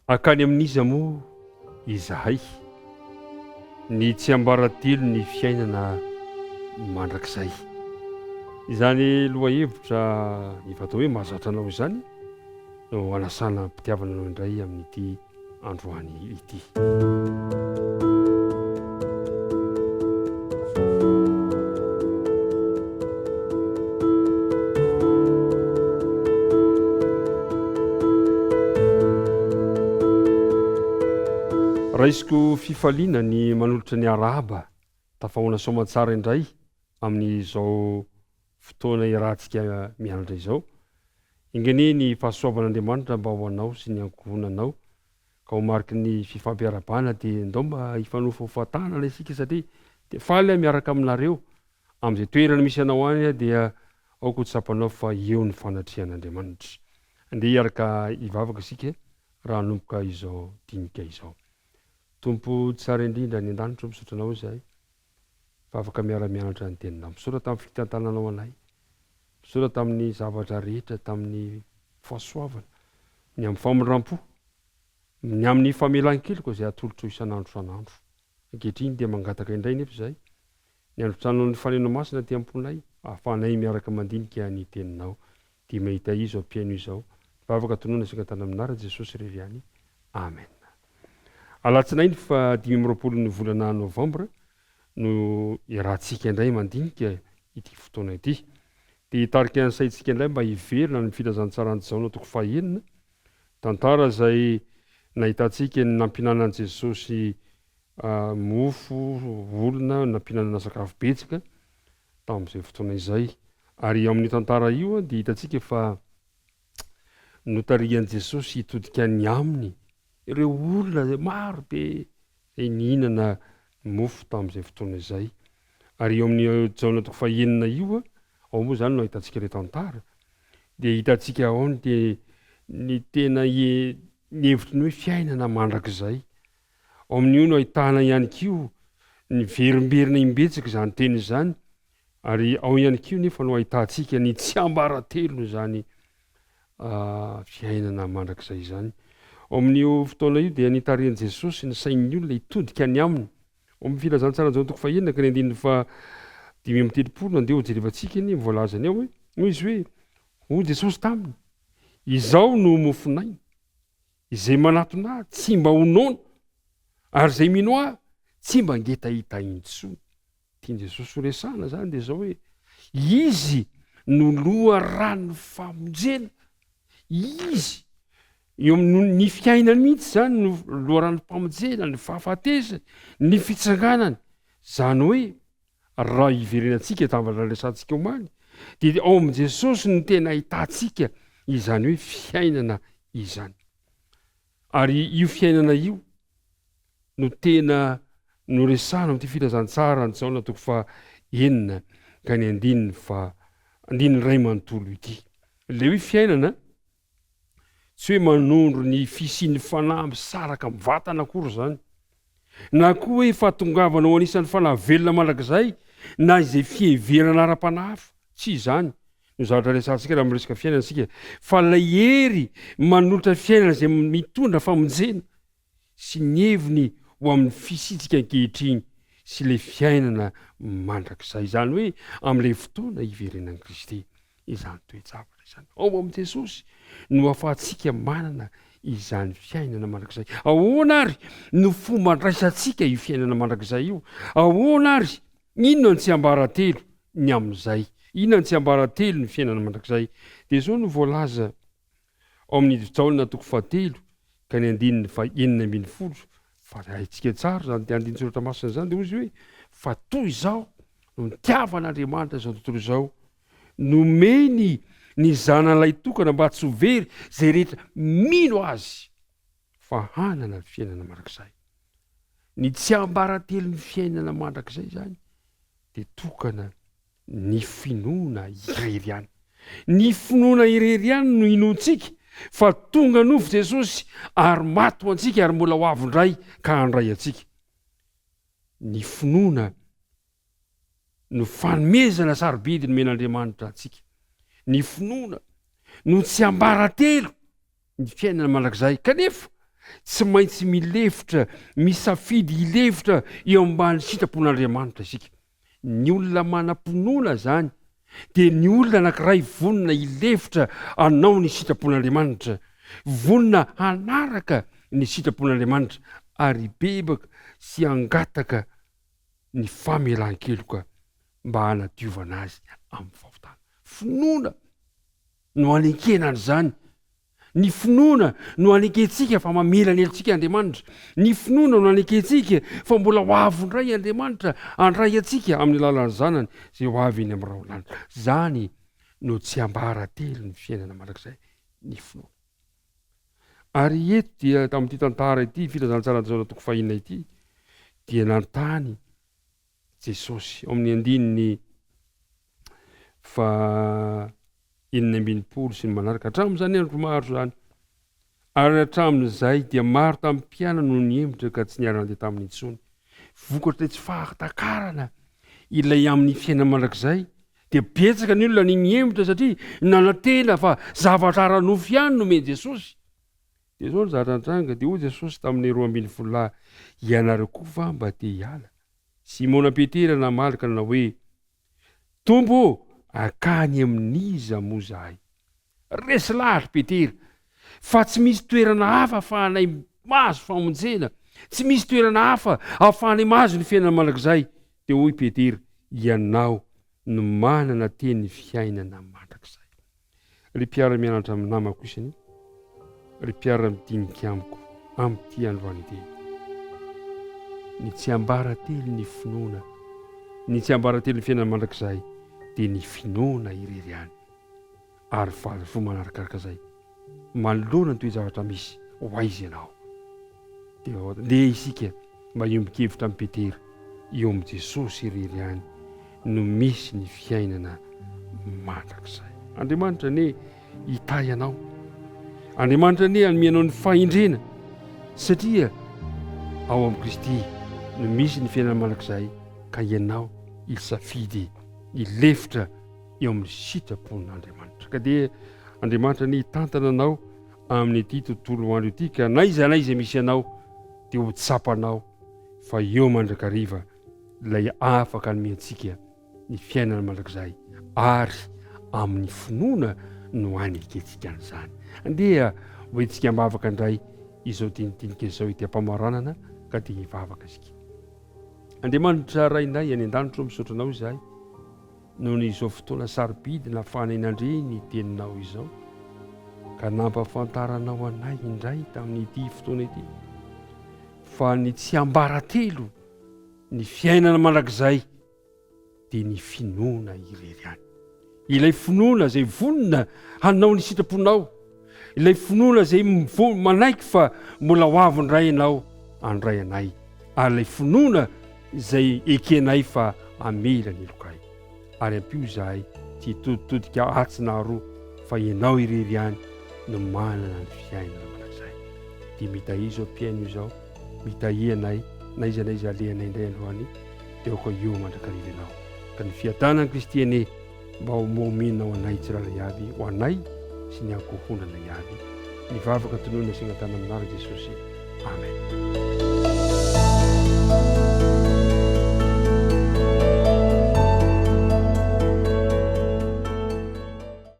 Hankany amin'iza moa izahay? Ny tsiambaratelo ny fiainana mandrakizay. Izany lohahevitra efa atao hoe mahazatra anao izany no anasana am-pitiavana anao indray amin'ity androany ity. Raisiko fifaliana ny manolotra ny arahaba tafahoana soamantsara indray amin'izao fotoana iarahantsika mianatra izao. Enga anie ny fahasoavan'Andriamanitra mba ho anao sy ny ankohonanao ka ho mariky ny fifampiarahabana dia ndao mba hifanofahofa tanana isika satria dia faly aho miaraka aminareo amin'izay toerana misy anao any dia aoka ho tsapanao fa eo ny fanatrehan'Andriamanitra. Andeha hiaraka hivavaka isika raha hanomboka izao dinika izao. Tompo tsara indrindra any an-danitra ô misaotra anao izahay fa afaka miara-mianatra ny teninao. Misaotra tamin'ny fitantananao anay. Misaotra tamin'ny zavatra rehetra, tamin'ny fahasoavana, ny amin'ny famindram-po, ny amin'ny famelan-keloka izay atolotrao isan'andro isan'andro. Ankehitriny dia mangataka indray nefa izahay ny handrotsanao ny Faneno Masina aty am-ponay, ahafahanay miaraka mandinika ny Teninao. Dia mahita izao mpihaino izao. Vavaka tononina sy angatahana amin'ny anaran'i Jesosy irery ihany. Amen. Alatsinainy faha 25 ny volana novambra no iarahantsika indray mandinika ity fotoana ity. Dia hitarika ny saintsika indray mba hiverina any amin'ny filazantsaran'i Jaona toko fahenina, tantara izay nahitantsika ny nampihinanan'i Jesosy mofo olona, nampihinanana sakafo betsaka tamin'izay fotoana izay. Ary ao amin'io tantara io dia hitantsika fa notarihan'i Jesosy hitodika ny aminy ireo olona izay maro be izay nihinana mofo tamin'izay fotoana izay. Ary eo amin'ny Jaona toko fahenina io, ao moa izany no ahitantsika ilay tantara, dia hitantsika ao ny te, ny tena ny hevitry ny hoe fiainana mandrakizay. Ao amin'io no ahitana ihany koa ny verimberina imbetsaka izany teny izany, ary ao ihany koa nefa no ahitantsika ny tsiambaratelon'izany fiainana mandrakizay izany. Ao amin'io fotoana io dia nitarihan'i Jesosy ny sain'ny olona hitodika any aminy. Ao amin'ny Filazantsaran'i Jaona toko fahenina ka ny andininy faha 35 andeha hojerevantsika anie ny voalazany ao hoe, hoy izy hoe, hoy Jesosy taminy, Izao no mofon'aina. Izay manatona ahy tsy mba ho noana, ary izay mino ahy tsy mba hangetaheta intsony. Tian'i Jesosy ho resahana izany dia izao hoe, Izy no loharanon'ny famonjena. Izy, eo amin'ny ny fiainany mihitsy izany no loharanom-pamonjena, ny fahafatesany, ny fitsanganany. Izany hoe Raha hiverenantsika zavatra resahantsika omaly dia ao amin'i Jesosy no tena ahitantsika izany hoe fiainana izany. Ary io fiainana io no tena noresahana amin'ity filazantsara an'i Jaona toko faha enina ka ny andininy faha andininy iray manontolo ity. Ilay hoe fiainana Tsy hoe manondro ny fisian'ny fanahy misaraka amin'ny vatana akory izany, na koa hoe fahatongavana ho anisan'ny fanahy velona mandrakizay na izay fiheverana ara-panahy hafa. Tsy izany no zavatra resahantsika raha miresaka fiainana isika, fa ilay hery manolotra fiainana izay mitondra famonjena sy ny heviny ho amin'ny fisiantsika ankehitriny sy ilay fiainana mandrakizay, izany hoe amin'ilay fotoana hiverenan'i Kristy izany toe-javatra izany. Ao amin'i Jesosy no ahafahantsika manana izany fiainana mandrakizay. Ahoana ary no fomba andraisantsika io fiainana mandrakizay io? Ahoana ary? Inona ny tsiambaratelo ny amin'izay? Inona ny tsiambaratelo ny fiainana mandrakizay? Dia izao no voalaza Ao amin'ny Jaona toko fahatelo ka ny andininy faha-16, fa haintsika tsara izany andinin-tsoratra masina izany, dia hoy izy hoe, Fa toy izao no nitiavan'Andriamanitra izao tontolo izao, nomeny ny Zanany lahitokana mba tsy ho very izay rehetra mino Azy, fa hanana ny fiainana mandrakizay. Ny tsiambaratelon'ny fiainana mandrakizay izany dia tokana ny finoana irery ihany. Ny finoana irery ihany no inoantsika fa tonga nofo Jesosy ary maty ho antsika ary mbola ho avy indray ka handray antsika. Ny finoana no fanomezana sarobidy nomen'Andriamanitra antsika. Ny finoana no tsiambaratelo ny fiainana mandrakizay. Kanefa, Tsy maintsy milefitra, misafidy hilefitra eo ambany sitrapon'Andriamanitra isika. Ny olona manam-pinoana izany dia ny olona anankiray vonona hilefitra hanao ny sitrapon'Andriamanitra, vonona hanaraka ny sitrapon'Andriamanitra ary hibebaka sy hangataka ny famelan-keloka mba hanadiovana azy amin'ny fahotana. Finoana no anekena an'izany. Ny finoana no anekentsika fa mamela ny helotsika Andriamanitra. Ny finoana no anekentsika fa mbola ho avy indray Andriamanitra handray antsika amin'ny alalan'ny Zanany izay ho avy eny amin'ny rahona lanitra. Izany no tsiambaratelon'ny fiainana mandrakizay, ny finoana. Ary eto dia tamin'ity tantara ity, Filazantsaran'i Jaona toko fahenina ity, dia nanontany Jesosy. Ao amin'ny andininy faha 16 sy ny manaraka. Hatramin'izany andro maro izany. Ary hatramin'izay dia maro tamin'ny mpianany no nihemotra ka tsy niara-nandeha taminy intsony. Vokatr'ilay tsy fahatakarana ilay amin'ny fiainana mandrakizay dia betsaka ny olona ny nihemotra satria nanantena fa zavatra ara-nofo ihany no omen'i Jesosy. Dia izao ny zavatra nitranga, dia hoy Jesosy tamin'ny 12 lahy, Ianareo koa va mba te hiala? Simona Petera namaly ka nanao hoe, Tompo ô, hankany amin'iza moa izahay? Resy lahatra Petera fa tsy misy toerana hafa ahafahanay mahazo famonjena, tsy misy toerana hafa ahafahanay mahazo ny fiainana mandrakizay. Dia hoy Petera, Ianao no manana teny fiainana mandrakizay. Ry mpiara-mianatra amin'ny namako isany, ry mpiara-midinika amiko amin'ity androany ity, ny tsiambaratelon'ny finoana, ny tsiambaratelon'ny fiainana mandrakizay dia ny finoana irery ihany. Ary valisoa manarakaraka izay, manoloana ny toe-javatra misy, ho aiza ianao? Dia ndeha isika mba hiombon-kevitra amin'i Petera, eo amin'i Jesosy irery ihany no misy ny fiainana mandrakizay. Andriamanitra anie hitahy anao. Andriamanitra anie hanome anao ny fahendrena satria ao amin'i Kristy no misy ny fiainana mandrakizay ka ianao hisafidy hilefitra eo amin'ny sitrapon'Andriamanitra. Ka dia Andriamanitra anie hitantana anao amin'ity tontolo andro ity ka n'aiza n'aiza misy anao dia ho tsapanao fa eo mandrakariva ilay afaka hanome antsika ny fiainana mandrakizay ary amin'ny finoana no anekentsika an'izany. Andeha ho entintsika am-bavaka indray izao dinidinika izao ety am-pamaranana ka dia hivavaka isika. Andriamanitra Rainay any an-danitra ô, misaotra Anao izahay Noho ny izao fotoana sarobidy nahafahanay nandre ny teninao izao, ka nampahafantaranao anay indray tamin'ity fotoana ity, fa ny tsiambaratelo ny fiainana mandrakizay dia ny finoana irery ihany. Ilay finoana izay vonona hanao ny sitraponao, ilay finoana izay manaiky fa mbola ho avy indray ianao handray anay, ary ilay finoana izay ekenay fa hamela ny helokay. Ary ampio izahay tsy hitoditodika atsy na aroa fa ianao irery ihany no manana ny fiainana mandrakizay. Dia mitahia izao mpihaino izao, mitahia anay na iza na iza alehanay indray androany, dia aoka eo mandrakariva ianao. Ka ny fiadanan'i Kristy anie mba ho mominao anay tsirairay avy ho anay sy ny ankohonanay avy. Ny vavaka tononina sy angatahana amin'ny anaran'i Jesosy. Amen.